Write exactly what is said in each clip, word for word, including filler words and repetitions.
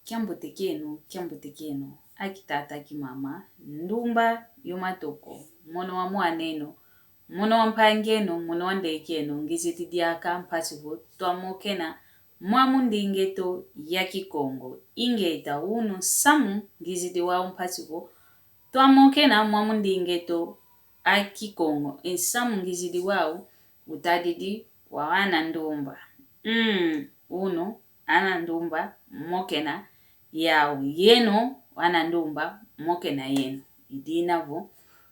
Kiambote kieno, kiambote kieno, a kitata, a kimama, ndumba yo matoko, mono wa mwan'eno, mono wa mpangi'eno, mono wa nlek'eno, ngizidi diaka mpasi vo twamokena mwamu nding'eto ya Kikongo. Ingeta, unu nsamu ngizidi wau mpasi vo twamokena mwamu nding'eto a Kikongo. E nsamu ngizidi wau utadidi wa ana ndumba. Mm, unu ana ndumba mokena yau, yeno ana ndumba mokena yeno. I dina vo,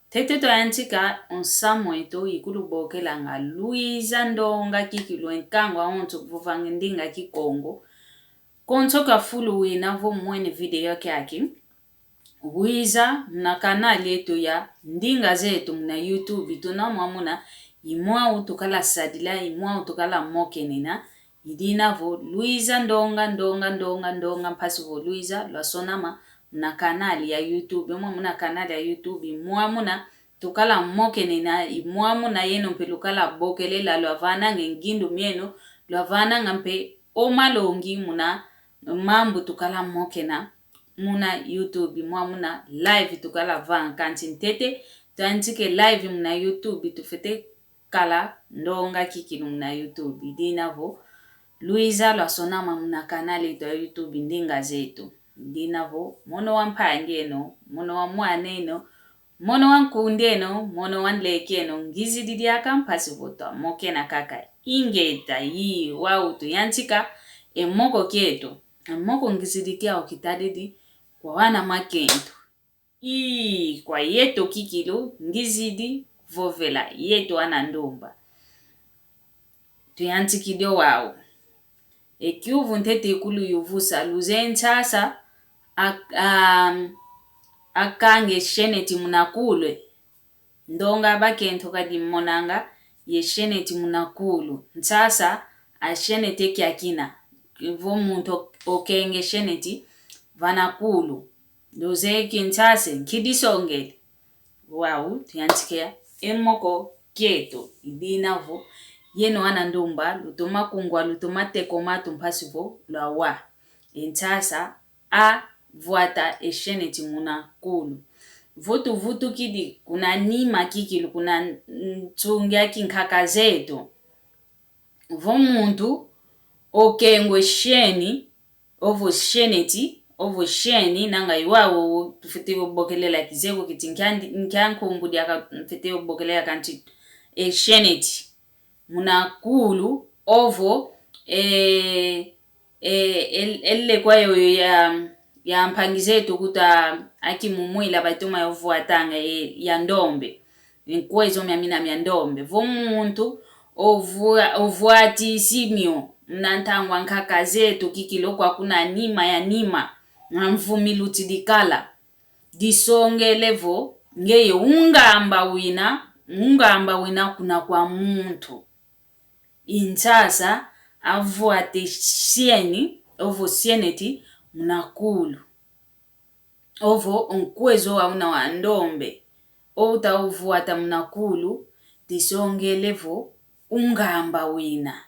ntete twayantika o nsamu eto ikulubokelanga: Luiza ndonga kikilu, e nkangu awonso kuvovanga ndinga Kikongo. Konso ka fulu wina vo mwene video kiaki, wiza muna kanali eto ya Ndinga Zeto muna YouTube, tuna mwamuna i mwau tukala sadila, i mwau tukala mokenena. I dina vo, luiza ndonga, ndonga, ndonga, ndonga, mpasi vo luiza lwasonama muna kanali ya YouTube. Mwamuna kanali ya YouTube i mwamuna tukala mokenena, i mwamuna yeno mpe lukala bokelela, lwavananga e ngindu mieno, lwavananga mpe o malongi muna mambu tukala mokena muna YouTube, mwamuna live tukala vanga. Kansi ntete twantika e live muna YouTube, tufwete kala ndonga kikilu muna YouTube. I dina vo, luiza lwasonama muna kanali eto ya YouTube, Ndinga Zeto. I dina vo, mono wa mpangi'eno, mono wa mwan'eno, mono wa nkund'eno, mono wa nlek'eno, ngizidi diaka mpasi vo twamokena kaka. Ingeta, i wau tuyantika e moko kieto. E moko ngizidi kiau kitadidi kwa wana makento. I kwa yeto kikilu ngizidi vovela, yeto ana ndumba. Tuyantikidi o wau. E kiuvu ntete ikuluyuvusa: luzeye nsasa a, a, akanga e sheneti muna kulu e? Ndonga bakento kadi monanga ye sheneti muna kulu. Nsasa ashenete kiakina. Vo muntu okenge sheneti vana kulu, luzeye ki nsasa e? Nki disongele? Wau tuyantika e moko kieto. I dina vo, yeno ana ndumba, lutoma kungwa, lutoma teka o matu mpasi vo lwawa. E nsasa avwata e sheneti muna kulu. Vo tuvutukidi kuna nima kikilu, kuna nsungi a kinkaka zeto, vo muntu okengwe sheni, ovo sheneti, ovo sheni, nanga i wau tufwete bokelela kizeye ko kiti nkia ndi-, nkia nkumbu diaka mfwete bokelela, kansi e sheneti muna kulu, ovo, e, e, el-, e lekwa yoyo ya, ya mpangi zeto kuta akimumwila batoma yo vwatanga, e, ya ndombe. Nkwezo miamina mia ndombe. Vo muntu ovwa-, ovwatisi mio muna ntangu a nkaka zeto kikilu kwa kuna nima ya nima, na mvumi lutidi kala, disongele vo ngeye ungamba wina, ungamba wina kuna kwa muntu. I nsasa avwate sheni, ovo sheneti muna kulu. Ovo nkwezo wa una wa ndombe, o uta uvwata muna kulu, disongele vo ungamba wina.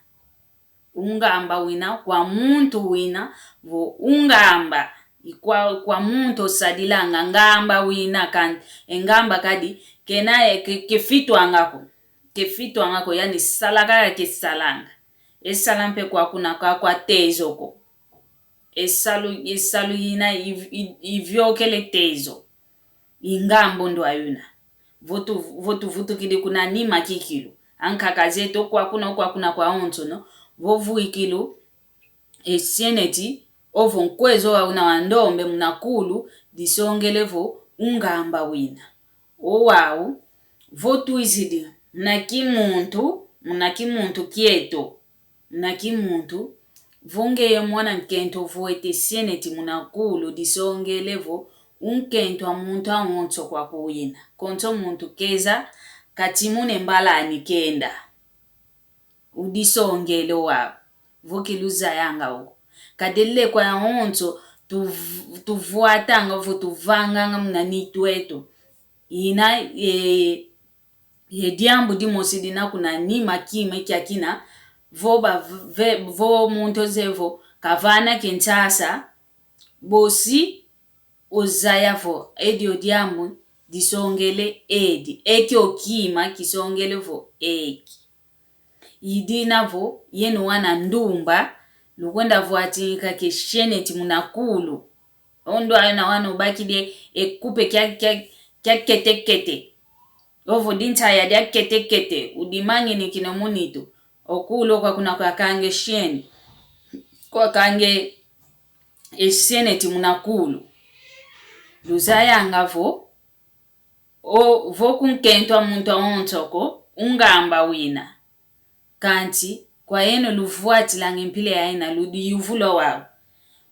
Ungamba wina kwa muntu wina, vo ungamba, i kwa, kwa muntu osadilanga, ngamba wina, kan-, e ngamba kadi kena, e ke-, kefitwanga ko. Kefitwanga ko, yani sala kaka kesalanga. E sala mpe kwa kuna kwa, kwa tezo ko. E salu, e salu yina iv-, i-, ivyokele tezo. I ngambo ndwa yuna. Vo tu-, vo tuvutukidi kuna nima kikilu, a nkaka zeto, kwa kuna, kwa kuna kwa onsono, vo vwikilu e sheneti, ovo nkwezo wa una wa ndombe muna kulu, disongele vo ungamba wina. O wau, vo twizidi muna kimuntu, muna kimuntu kieto, muna kimuntu, vo ngeye mwana nkento ovwete sheneti muna kulu, disongele vo unkento a muntu awonso kwa kuwina. Konso muntu keza, katimune mbalani kenda. Udisongele o wau, vo kiluzayanga o ko. Kadi e lekwa yawonso tuv-, tuvwatanga, vo tuvanganga muna nitu eto. Ina, e, ye diambu dimosi dina kuna nima kima kiakina, vo ba ve-, vo muntu ozeye vo kavana ke nsasa, Bosi ozaya vo edio diambu disongele edi, ekio kima kisongele vo eki. I dina vo yeno wana ndumba, lukwenda vwatinika ke sieneti muna kulu. O ndo ayo na wana ubakidi e kupe kia, kia, kia kete-kete. Ovo dintaya dia kete-kete, udimangini kina mu nitu. O kulu kwa kuna kwakanga e sieni. Kwakanga e sieneti muna kulu. Luzayanga vo, o, vo kunkento a muntu awonso ko, ungamba wina. Kansi, kwa yeno luvwatilanga e mpila yayina, ludi yuvula wau.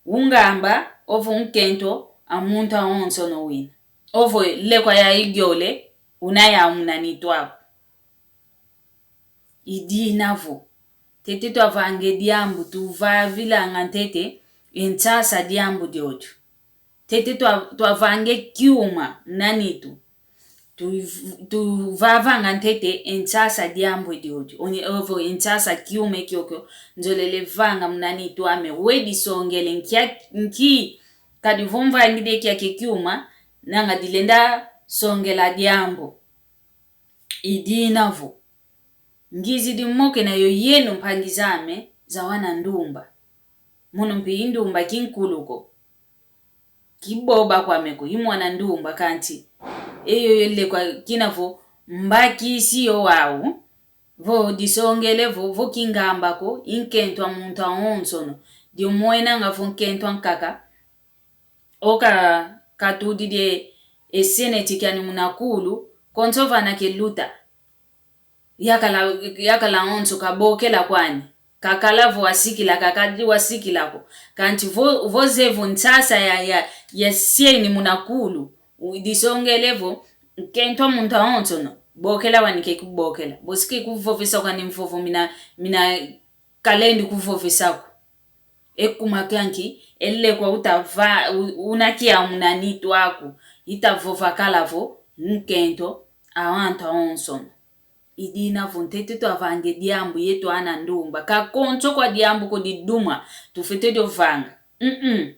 Ungamba, ovo nkento a muntu awonsono wina. Ovo lekwa ya igiole, una yau muna nitu aku. I dina vo. Ntete twavanga e diambu, tuvavilanga ntete, e nsasa diambu diodio. Ntete twa-, twavanga e kiuma muna nitu. Tu-, tuvavanga ntete e nsasa diambu diodio. Onye ovo e nsasa kiuma kiokio, nzolele vanga muna nitu ame. We disongele nkia, nki, kadi vo mvangidi kiaki kiuma, nanga dilenda songela diambu. I dina vo. Ngizidi mokena yo yeno mpangi zame za wana ndumba. Mono mpe i ndumba kinkulu ko. Kiboba kwame ko, i mwana ndumba kanti. Eyo yo lekwa kina vo mbakisi yo wau. Vo disongele vo, vo kingamba ko, i nkento a muntu awonsono. Dio mwenanga vo nkento ankaka. Oka katudidi e sieneti kiani muna kulu, konso vana keluta. Yakala, yakala onso kabokela kwani. Kakala vo wasikila, kakadi wasikila ko. Kanti vo, vo zeye vo nsasa ya, ya, ya sieni muna kulu. U-, disongele vo, nkento a muntu awonsono. Bokela wani kekubokela. Bosi kekuvovesa kwani mvovo mina, mina kalendi kuvovesa ko. E kuma kianki, e lekwa utava-, u-, una kia muna nitu aku, itavova kala vo, nkento, a wantu awonsono. I dina vo ntete twavanga e diambu yeto ana ndumba. Ka konso kwa diambu ko diduma, tufwete dio vanga. Mm-mm.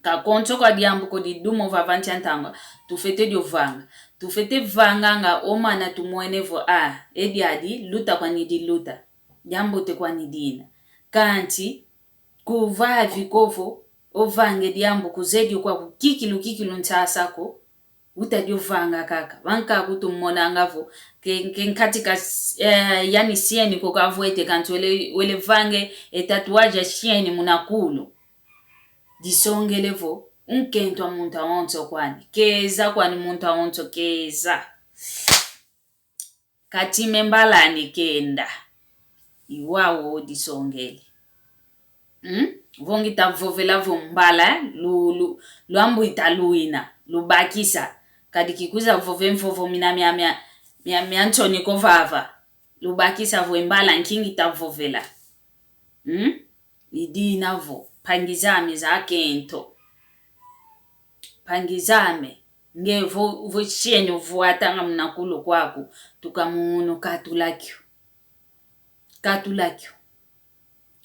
Ka konso kwa diambu ko diduma ovava nsi a ntangwa, tufwete dio vanga. Tufwete vanganga o mana tumwene vo, ah, e diadi, luta kwani diluta. Diambote kwani dina. Kanti, kuvavi ko vo, ovanga e diambu kuzeye dio kwaku kikilu kikilu nsasa ko, uta dio vanga kaka. Bankaku tumonanga vo, ke, ke nkati ka s-, eh, yani sieni ko kavwete kanti wele, wele vanga e tatuaje a sieni muna kulu. Disongele vo, nkento a muntu awonso kwani. Keza kwani muntu awonso keza. Katime mbala ni kenda. I wau disongele. Hmm? Vo ngita vovela vo mbala, lu, lu, luambu ita luina, lubakisa. Kadi kikwiza vove mvovo mina mia, mia, mia, mia nsoni ko vava. Lubakisa vo e mbala nki ngita vovela. Hmm? I dina vo, mpangi zame za kento. Mpangi zame, nge vo, vo sieni ovwatanga muna kulu kwaku, tuka munu katula kio. Katula kio.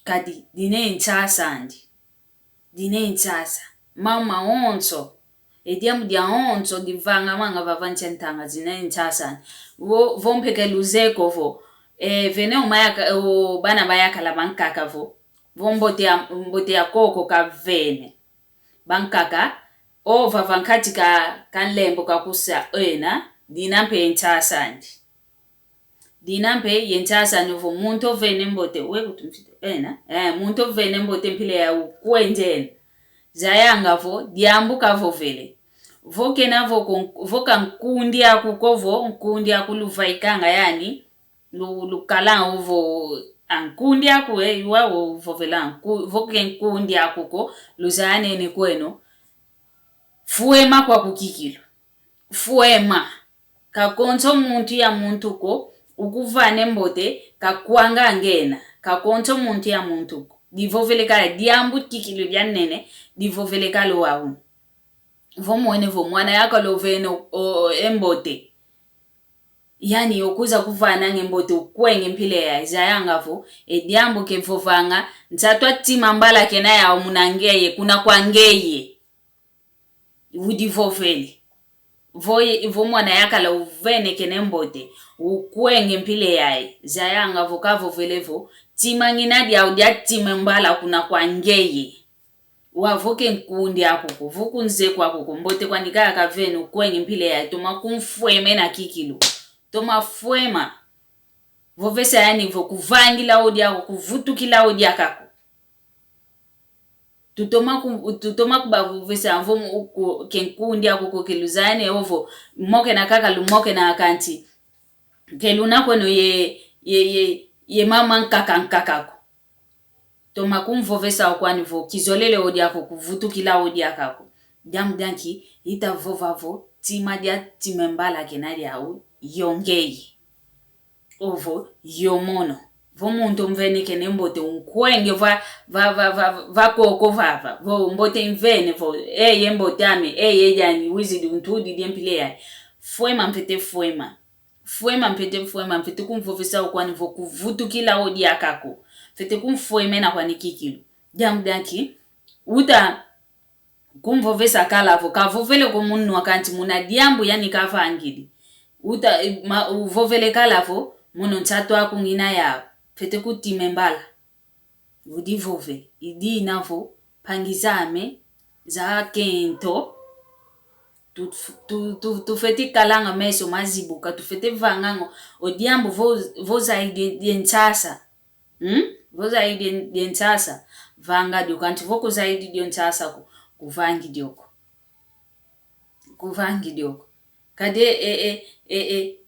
Kadi, dina e nsasa andi. Dina e nsasa. Mama onso. E diambu dia onso, divangamanga vava nsi a ntangwa dina e nsasa andi. Vo, vo mpeke luzeye ko vo. E, vene o mayaka, o bana bayakala bankaka vo. Vo mbote ya, mbote ya koko kavene. Bankaka, o vava nkati ka, ka nlembo kakusa ena, dina mpe e nsasa andi. Dina mpe ye nsasa ni vo muntu ovene mbote, we kutumfite, ena, eh, muntu ovene mbote mpila ya ukwendene. Zayanga vo, diambu kavovele. Vo kena vo kon-, vo ka nkundi aku ko vo, nkundi aku luvaikanga yani, lu-, lukala ovo, a nkundi aku, eh, i wau vovela nku-, vo ke nkundi aku ko, luzaya nene kweno. Fwema kwaku kikilu. Fwema. Ka konso muntu ya muntu ko, ukuvane mbote, kakwanga ngena. Ka konso muntu ya muntu ko. Divovele kala diambu kikilu dia nene, divovele kala wau. Vo mwene vo mwana yakala ovene o, o, e mbote. Yani, okwiza kuvananga e mbote ukwenge mpila ya, zayanga vo, e diambu kevovanga, nsatu a ntima mbala kena yau muna ngeye, kuna kwa ngeye. Udivovele. Vo ye-, vo mwana yakala uvenekene mbote, ukwenge mpila yayi, zayanga vo kavovele vo, tima ngina diau dia tima mbala kuna kwa ngeye. Wau vo ke nkundi aku ko, vo kunze kwaku ko, mbote kwani kaka vene ukwenge mpila yayi, toma kumfwemena kikilu. Toma fwema. Vovesa yani vo kuvangila o diaku, kuvutukila o diakako. Tutoma ku-, tutoma kubavovesa vo mu-, ku-, ke nkundi aku ko, ke luzayane ovo, mokena kaka lumokena kanti. Ke luna kweno ye, ye, ye, ye mama nkaka nkaka ko. Toma kumvovesa o kwani vo kizolele o diaku, kuvutukila o diakako. Diambu dianki, ita vova vo, tima dia tima mbala kena diau, yo ngeye. Ovo, yo mono. Vo muntu mvene kene mbote unkwenge va, va, va, va, va koko vava. Vo mbote mvene vo, eye mbote ame, eye yani, wizidi untudi die mpila yayi. Fwema mfwete fwema. Fwema mfwete fwema, mfwete kumvovesa o kwani vo kuvutukila o diakako. Mfwete kumfwemena kwani kikilu. Diambu dianki, uta kumvovesa kala vo, kavovele ko munwa kanti muna diambu yani kavangidi. Uta, ma, uvovele kala vo, mono nsatu aku ngina ya, mfwete kutima mbala. Udivovele, idina vo, mpangi zame, za kento, tu, tu, tu, tufwete kalanga meso mazibuka, tufwete vanganga o diambu vo, vo zaidi die nsasa. Hmm? Vo zaidi die nsasa, vanga dio, kanti vo kuzaidi dio nsasa ko, kuvangi dio ko. Kuvangi dio ko. Kadi e, e, e, e,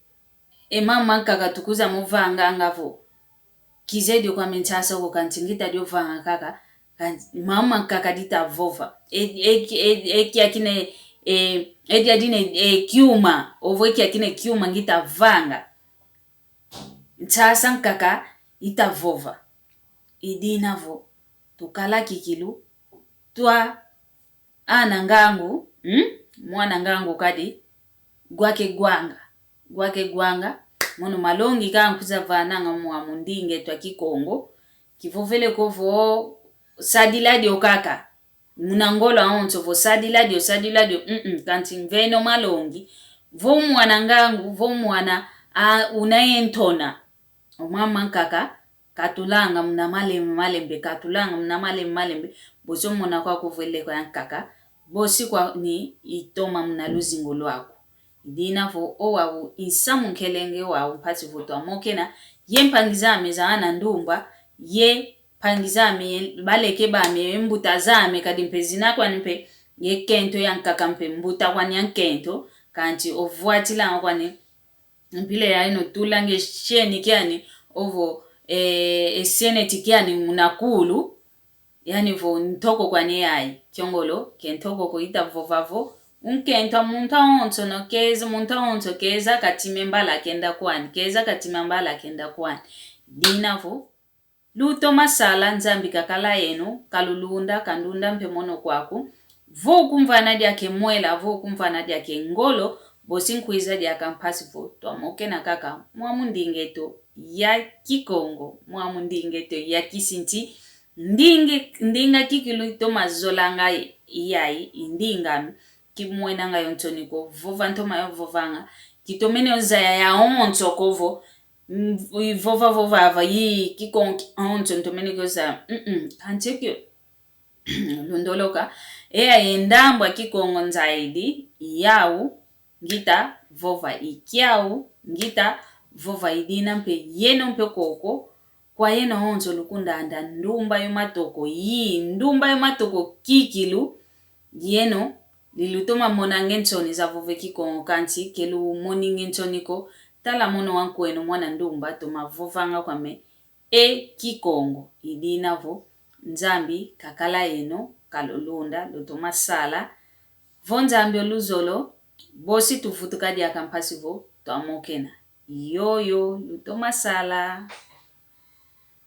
e mama nkaka tukuza muvanganga vo, kize dio kwame nsasa ko, kanti ngita dio vanga kaka, kanti mama nkaka dita vova. E, e, e, e kiakine, e, e dia dine, e kiuma, ovo e kiakine kiuma ngita vanga. Nsasa nkaka ita vova. Idina vo, tukala kikilu, twa ana ngangu, hmm? Mwana ngangu kadi, gwake gwanga. Gwake gwanga, mono malongi ka nkuza vananga mwa mundinga eto a Kikongo, kivovele ko vo sadila dio kaka. Muna ngolo awonso vo sadila dio, sadila dio, mm, mm, kanti mveno malongi. Vo mwana ngangu, vo mwana, a, una ye ntona. O mama nkaka, katulanga muna malembe, malembe, katulanga muna malembe, malembe, bosi omona kwa kuvwele kwa ya nkaka, bosi kwani itoma muna luzingu lwaku. Idina vo owau i nsamu nkelenge wau mpasi vo twamokena, ye mpangi zame za ana ndumba, ye mpangi zame, ye baleke bame, ye mbuta zame, kadi mpe zina kwani mpe, ye kento ya nkaka mpe mbuta kwani ya nkento, kanti ovwatilanga kwani, mpila ya ino tulanga e chaîne kiani, ovo, e, e chaînette kiani muna kulu, yani vo ntoko kwani yayi, kiongolo, ke ntoko ko ita vova vo, unkento a muntu awonso no keza, muntu awonso keza katime mbala kenda kwani, keza katime mbala kenda kwani. Dina vo, lutoma sala, Nzambi kakala yeno, kalulunda, kandunda mpe mono kwaku. Vo ukumvana diaka e mwela, vo ukumvana diaka e ngolo, bosi nkwiza diaka mpasi vo twamokena kaka mwa mundinga eto ya Kikongo, mwa mundinga eto ya kisinti. Ndinga, ndinga kikilu itoma zolanga yayi, i ndinga ami. Kimwenanga yo nsoni ko, vova ntoma yo vovanga. Kitomene yo zaya yawonso ko vo, mm, i vova vova ava, i Kikongo awonso ntomene kio zaya. Mm-mm. Kanti kio lundoloka. E yayi ndambu a Kikongo nzaidi, yau, ngita vova i kiau, ngita vova idina mpe yeno mpe koko, kwa yeno awonso lukundanda ndumba yo matoko, yi ndumba yo matoko kikilu, yeno, lilutoma monanga e nsoni za vova e Kikongo kanti ke lumoninga e nsoni ko, tala mono wa nkweno mwana ndumba toma vovanga kwame e Kikongo. Idina vo, Nzambi kakala yeno, kalulunda, lutoma sala, vo Nzambi o luzolo, bosi tuvutuka diaka mpasi vo twamokena. Yoyo, lutoma sala.